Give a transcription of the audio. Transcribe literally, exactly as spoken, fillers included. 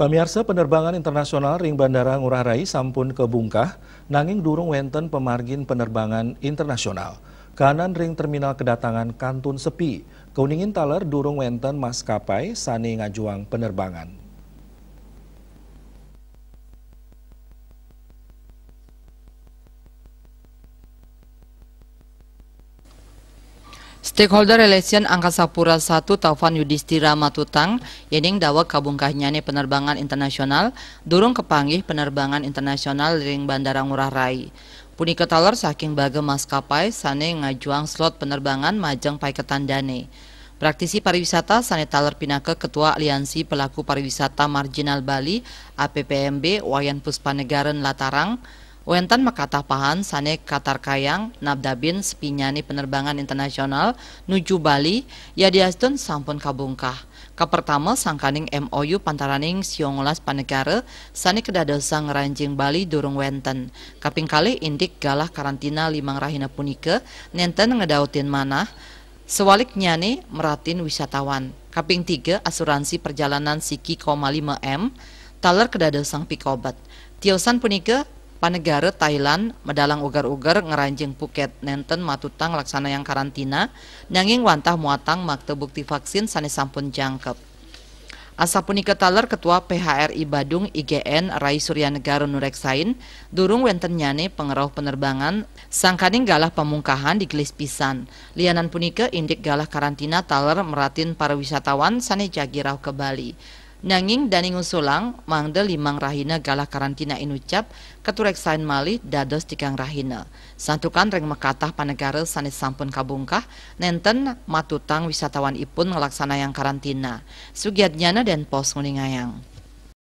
Pamiarsa, penerbangan internasional ring Bandara Ngurah Rai sampun kabungkah, nanging durung wenten pamargin penerbangan internasional. Kahanan ring terminal kedatangan kantun sepi. Kauningin taler durung wenten maskapai sane ngajuang penerbangan. Stakeholder Relation Angkasa Pura satu Taufan Yudhistira matutang, yening daweg kabungkahnyane penerbangan internasional, durung kapanggih penerbangan internasional ring Bandara Ngurah Rai. Punika taler saking baga maskapai sane ngajuang slot penerbangan majeng paiketan dane. Praktisi pariwisata sane taler pinaka Ketua Aliansi Pelaku Pariwisata Marginal Bali, A P P M B, Wayan Puspanegara nlatarang, wenten makatah pahan sane katarkayang nabdabin sepinyane penerbangan internasional nuju Bali, yadiastun sampun kabungkah. Kapertama, sangkaning M O U pantaraning siangolas panegara sane kadadosang ngranjing Bali durung wenten. Kaping kalih, indik galah karantina limang rahina punika nenten ngedautin manah, sewaliknyane meratin wisatawan. Kaping tiga, asuransi perjalanan siki koma lima M taler kadadosang pikobet. Tiosan punika, panegara Thailand medalang uger-uger ngranjing Phuket nenten matutang laksanayang karantina, nanging wantah muatang makta bukti vaksin sane sampun jangkep. Asapunika taler Ketua P H R I Badung I G N Rai Suryanegara nureksain, durung wentennyane pangrauh penerbangan, sangkaning galah pamungkahan digelis pisan. Lianan punika, indik galah karantina taler meratin para wisatawan sane jagi rauh ka Bali. Nanging dane ngusulang mangda limang rahina galah karantina inucap katureksain malih dados tigang rahina. Santukan ring makatah panegara sane sampun kabungkah, nenten matutang wisatawanipun nglaksanayang karantina. Sugiatnyana, Denpos, nguningayang.